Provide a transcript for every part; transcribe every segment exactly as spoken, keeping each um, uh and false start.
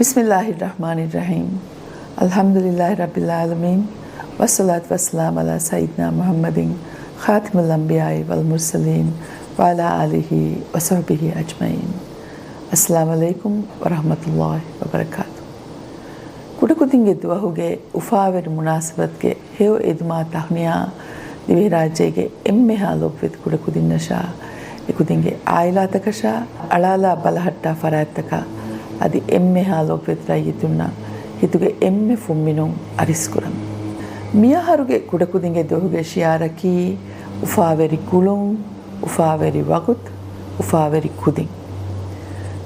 بسم الله الرحمن الرحيم. الحمد لله رب العالمين. والصلاة والسلام على سيدنا محمد خاتم الأنبياء والمرسلين وعلى آله وصحبه أجمعين. السلام عليكم ورحمة الله وبركاته. ކުޑަކުދިންގެ ދުވަހުގެ އުފާވެރި މުނާސަބަތުގެ ހެޔޮ އެދުމާ ތަހުނިޔާ ދިވެހިރާއްޖޭގެ އެންމެހާ ލޮބުވެތި ކުޑަކުދިންނަށާ، އެކުދިންގެ އާއިލާތަކަށާ، އަޅާލާ ބަލަހައްޓާ ފަރާތްތަކަށް އަދި އެންމެހާ ލޮބުވެތި ރައްޔިތުންނަށް ހިތުގެ އެންމެ ފުންމިނުން އަރިސްކުރަން. މިއަހަރުގެ ކުޑަކުދިންގެ ދުވަހުގެ ޝިއާރަކީ އުފާވެރި ގުޅުން، އުފާވެރި ވަގުތު، އުފާވެރި ކުދިން.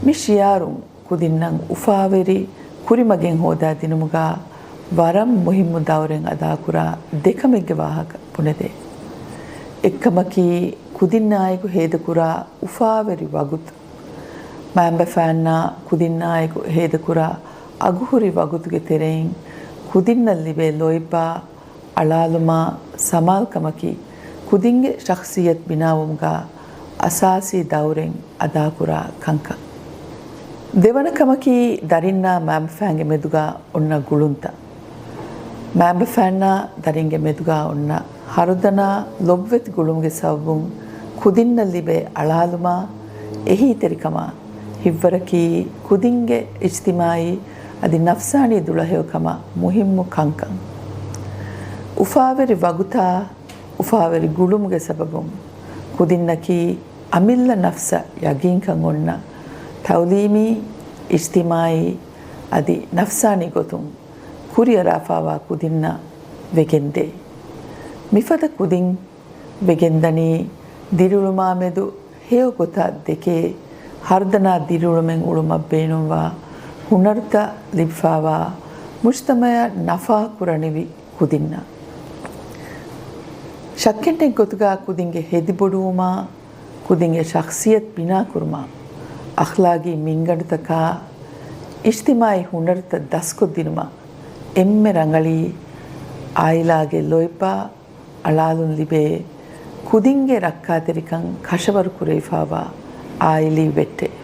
މި ޝިއާރުން ކުދިންނަށް އުފާވެރި ކުރިމަގެއް ހޯދާދިނުމުގަ ވަރަށް މުހިއްމު ދައުރެއް އަދާކުރާ ދެކަމެއްގެ ވާހަކަ ބުނެދޭ. އެއްކަމަކީ، ކުދިންނާއެކު ހޭދަކުރާ އުފާވެރި ވަގުތު. މައިންބަފައިންނާ ކުދިންނާއެކު ހޭދަކުރާ އަގުހުރި ވަގުތުގެ ތެރެއިން ކުދިންނަށް ލިބޭ ލޯތްބާ، އަޅާލުމާ ސަމާލުކަމަކީ ކުދިންގެ ޝަޚްޞިއްޔަތު ބިނާވުމުގަ އަސާސީ ދައުރެއް އަދާކުރާ ކަންކަން. ދެވަނަ ކަމަކީ، ދަރިންނާ މައިންބަފައިންގެ މެދުގަ އޮންނަ ގުޅުންތައް. މައިންބަފައިންނާ ދަރިންގެ މެދުގަ އޮންނަ ހަރުދަނާ ލޮބުވެތި ގުޅުމުގެ ސަބަބުން ކުދިންނަށް ލިބޭ އަޅާލުމާ އެހީތެރިކަމާ، ހިތްވަރަކީ ކުދިންގެ އިޖްތިމާޢީ އަދި ނަފްސާނީ ދުޅަހެޔޮކަމަށް މުހިއްމު ކަންކަން. އުފާވެރި ވަގުތާ، އުފާވެރި ގުޅުމުގެ ސަބަބުން ކުދިންނަކީ އަމިއްލަ ނަފްސަށް ޔަގީންކަން އޮންނަ، ތަޢުލީމީ، އިޖްތިމާޢީ އަދި ނަފްސާނީ ގޮތުން ކުރިއަރާފާވާ ކުދިންނަށް ވެގެންދޭ. މިފަދަ ކުދިން ވެގެންދަނީ ދިރިއުޅުމާމެދު ހެޔޮ ގޮތަށް ދެކޭ، ހަރުދަނާ ދިރިއުޅުމެއް އުޅުމަށް ބޭނުންވާ ހުނަރުތައް ލިބިފާވާ، މުޖްތަމަޢަށް ނަފާ ކުރަނިވި ކުދިންނަށް. ޝައްކެއްނެތް ގޮތުގަ ކުދިންގެ ހެދިބޮޑުވުމާ، ކުދިންގެ ޝަޚްޞިއްޔަތު ބިނާކުރުމާ، އަޚްލާގީ މިންގަނޑުތަކާ، އިޖްތިމާޢީ ހުނަރުތައް ދަސްކޮށްދިނުމަށް އެންމެ ރަނގަޅީ، އާއިލާގެ ލޯތްބާ އަޅާލުން ލިބޭ ކުދިންގެ ރައްކާތެރިކަން ކަށަވަރު ކުރެވިފާވާ އާއިލީ ވެއްޓެއް.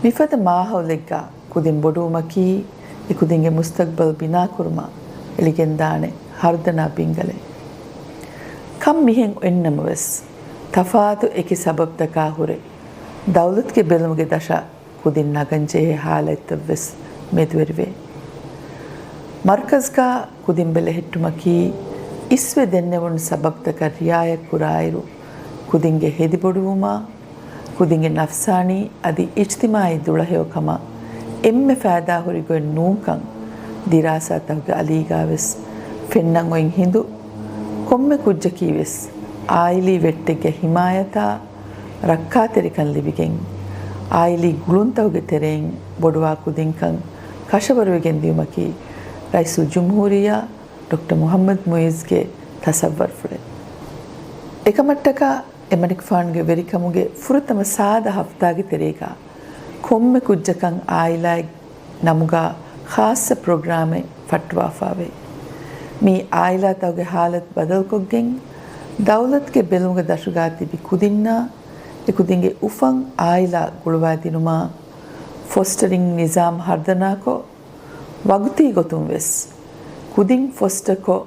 މިފަދަ މާހައުލެއްގަ ކުދިން ބޮޑުވުމަކީ، އެކުދިންގެ މުސްތަގްބަލް ބިނާކުރުމަށް އެޅިގެންދާނެ ހަރުދަނާ ބިންގަލެއް. ކަން މިހެން އޮތްނަމަވެސް، ތަފާތު އެކި ސަބަބްތަކާ ހުރެ، ދައުލަތުގެ ބެލުމުގެ ދަށަށް ކުދިން ނަގަންޖެހޭ ހާލަތްތައްވެސް މެދުވެރިވޭ. މަރުކަޒްގަ ކުދިން ބެލެހެއްޓުމަކީ، އިސްވެ ދެންނެވުނު ސަބަބްތަކަށް ރިޢާޔަތްކުރާއިރު، ކުދިންގެ ހެދިބޮޑުވުމާ، ކުދިންގެ ނަފްސާނީ އަދި އިޖްތިމާޢީ ދުޅަހެޔޮކަމަށް އެންމެ ފައިދާހުރި ގޮތް ނޫންކަން، ދިރާސާތަކުގެ އަލީގާވެސް ފެންނަން އޮތް ހިނދު، ކޮންމެ ކުއްޖަކީވެސް އާއިލީ ވެއްޓެއްގެ ހިމާޔަތާ، ރައްކާތެރިކަން ލިބިގެން، އާއިލީ ގުޅުންތަކުގެ ތެރެއިން ބޮޑުވާ ކުދިންކަން ކަށަވަރުވެގެން ދިޔުމަކީ، ރައީސުލްޖުމްހޫރިއްޔާ ޑޮކްޓަރ މުޙައްމަދު މުޢިއްޒުގެ ތަޞައްވަރުފުޅެއް. އެކަމަށްޓަކާ، އެމަނިކުފާނުގެ ވެރިކަމުގެ ފުރަތަމަ ސާދަ ހަފްތާގެ ތެރޭގަ، ކޮންމެ ކުއްޖަކަށް އާއިލާއެއް ނަމުގަ ޚާއްޞަ ޕްރޮގްރާމެއް ފައްޓަވާފާވޭ. މީ އާއިލާތަކުގެ ހާލަތު ބަދަލުކޮށްގެން، ދައުލަތުގެ ބެލުމުގެ ދަށުގަ ތިބި ކުދިންނަށް އެކުދިންގެ އުފަން އާއިލާ ގުޅުވާދިނުމަށް ފޮސްޓަރިން ނިޒާމް ހަރުދަނާކޮށް، ވަގުތީ ގޮތުން ވެސް ކުދިން ފޮސްޓަކޮށް،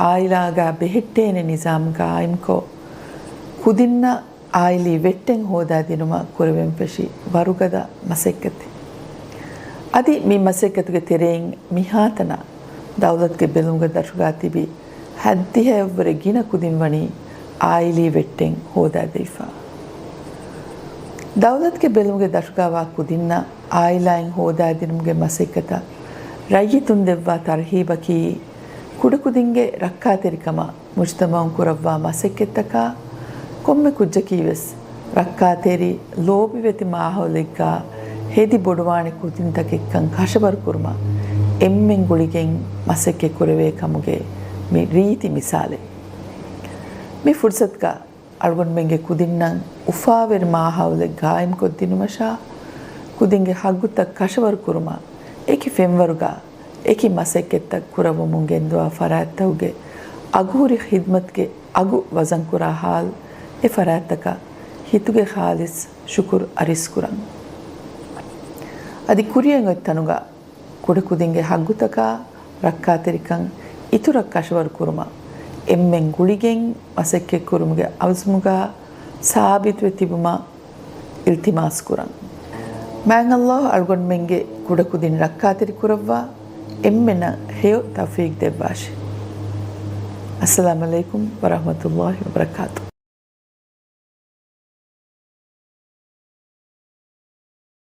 އާއިލާގަ ބެހެއްޓޭނެ ނިޒާމް ގާއިމްކޮށް، ކުދިންނަށް އާއިލީ ވެއްޓެއް ހޯދާދިނުމަށް ކުރެވެން ފެށި ވަރުގަދަ މަސައްކަތެއް. އަދި މި މަސައްކަތުގެ ތެރެއިން މިހާތަނަށް ދައުލަތުގެ ބެލުމުގެ ދަށުގަ ތިބި ހަތްދިހައެއްވުރެ ގިނަ ކުދިން ވަނީ އާއިލީ ވެއްޓެއް ހޯދާދެވިފަ. ދައުލަތުގެ ބެލުމުގެ ދަށުގަވާ ކުދިންނަށް އާއިލާއިން ހޯދާދިނުމުގެ މަސައްކަތަށް ރައްޔިތުން ދެއްވާ ތަރްހީބަކީ، ކުޑަކުދިންގެ ރައްކާތެރިކަމަށް މުޖްތަމަޢުން ކުރައްވާ މަސައްކަތްތަކާ، ކޮންމެ ކުއްޖަކީވެސް ރައްކާތެރި، ލޯބިވެތި މާހައުލެއްގަ ހެދި ބޮޑުވާނެ ކުދިންތަކެއްކަން ކަށަވަރުކުރުމަށް އެންމެން ގުޅިގެން މަސައްކަތް ކުރެވޭ ކަމުގެ މި ރީތި މިސާލެއް. މި ފުރުސަތުގަ އަޅުގަނޑުމެންގެ ކުދިންނަށް އުފާވެރި މާހައުލެއް ގާއިމްކޮށްދިނުމަށާ، ކުދިންގެ ހައްގުތައް ކަށަވަރު ކުރުމަށް އެކި ފެންވަރުގަ އެކި މަސައްކަތްތައް ކުރައްވަމުން ގެންދުވާ ފަރާތްތަކުގެ އަގުހުރި ޚިދްމަތުގެ އަގު ވަޒަންކުރާ ހާލު، އެ ފަރާތްތަކަށް ހިތުގެ ޚާލިޞް ޝުކުރު އަރިސްކުރަން. އަދި ކުރިއަށް އޮތް ތަނުގަ ކުޑަކުދިންގެ ހައްގުތަކާ ރައްކާތެރިކަން އިތުރަށް ކަށަވަރު ކުރުމަށް އެންމެން ގުޅިގެން މަސައްކަތްކުރުމުގެ އަޒުމުގަ ސާބިތުވެ ތިބުމަށް އިލްތިމާސް ކުރަން. މާތް ﷲ އަޅުގަނޑުމެންގެ ކުޑަކުދިން ރައްކާތެރި ކުރައްވާ، އެންމެނަށް ހެޔޮ ތައުފީގް ދެއްވާށި. އައްސަލާމު ޢަލައިކުމް ވަރަޙްމަތުﷲ ވަބަރަކާތު.